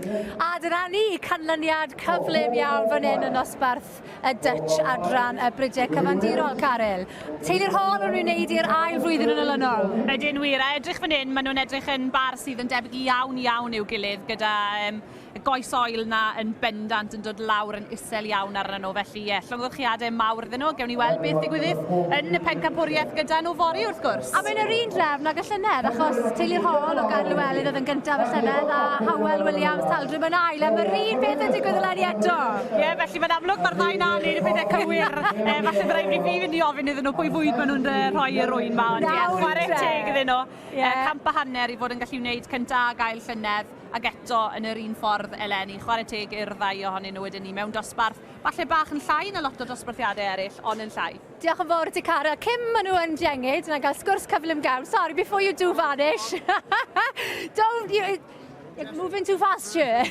A dyna ni, canlyniad cyflym iawn fan hyn yn nosbarth y Dutch adran y Bridiau Cyfandirol, Caryl. Teulu'r Hall o'n nhw'n wneud i'r ail flwyddyn yn olynol. Ydyn wir, a edrych fan hyn, maen nhw'n edrych yn bar sydd yn debyg iawn iawn i'w gilydd gyda y goes oel 'na yn bendant yn dod lawr yn isel iawn arnyn nhw. Felly ie, llongyfarchiadau mawr iddyn nhw. Gewn ni weld beth ddigwyddith yn y pencampwriaeth gyda nhw fory wrth gwrs. A mae'n yr un drefn ag y llynedd, achos teulu'r Hall o Gaerllywelydd oedd yn gyntaf y llynedd a Howell Williams Taldrym yn ail, a mae'r un peth yn digwydd eleni eto. Ie, yeah, felly mae'n amlwg mae'r ddau 'na'n neud y pethau cywir. Falle bydd rhaid i fi fynd i ofyn iddyn nhw pwy fwyd maen nhw'n rhoi i'r rwyn 'ma, ond ie, chwarae teg iddyn nhw. Camp a hanner i fod yn gallu wneud cynta ag ail llynedd, ac eto yn yr un ffordd eleni. Chwarae teg i'r ddau ohonyn nhw wedyn ni mewn dosbarth, falle bach yn llai na lot o dosbarthiadau eraill, ond yn llai. Diolch yn fawr i ti, Cara. Cyn maen nhw yn jengid, na gael sgwrs cyflym gawn. Sorry, before you do vanish. Don't, you, you're moving too fast here.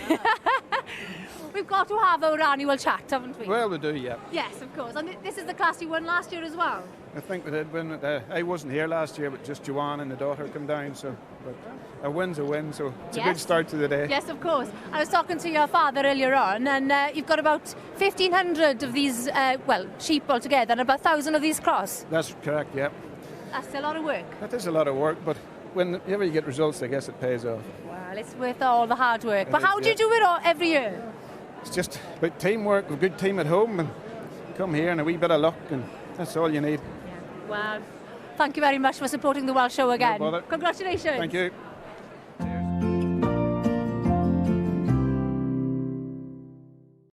We've got to have our annual chat, haven't we? Well, we do, yeah. Yes, of course. And this is the class you won last year as well. I think we did win it. I wasn't here last year, but just Joanne and the daughter come down, so but a win's a win, so it's a good start to the day. Yes, of course. I was talking to your father earlier on, and you've got about 1,500 of these, well, sheep altogether, and about 1,000 of these cross. That's correct, yeah. That's a lot of work. That is a lot of work, but whenever you get results, I guess it pays off. Well, it's worth all the hard work. It But is, how do you do it all every year? It's just about teamwork, a good team at home, and come here and a wee bit of luck, and that's all you need. Well, thank you very much for supporting the Welsh Show again. No bother. Congratulations. Thank you.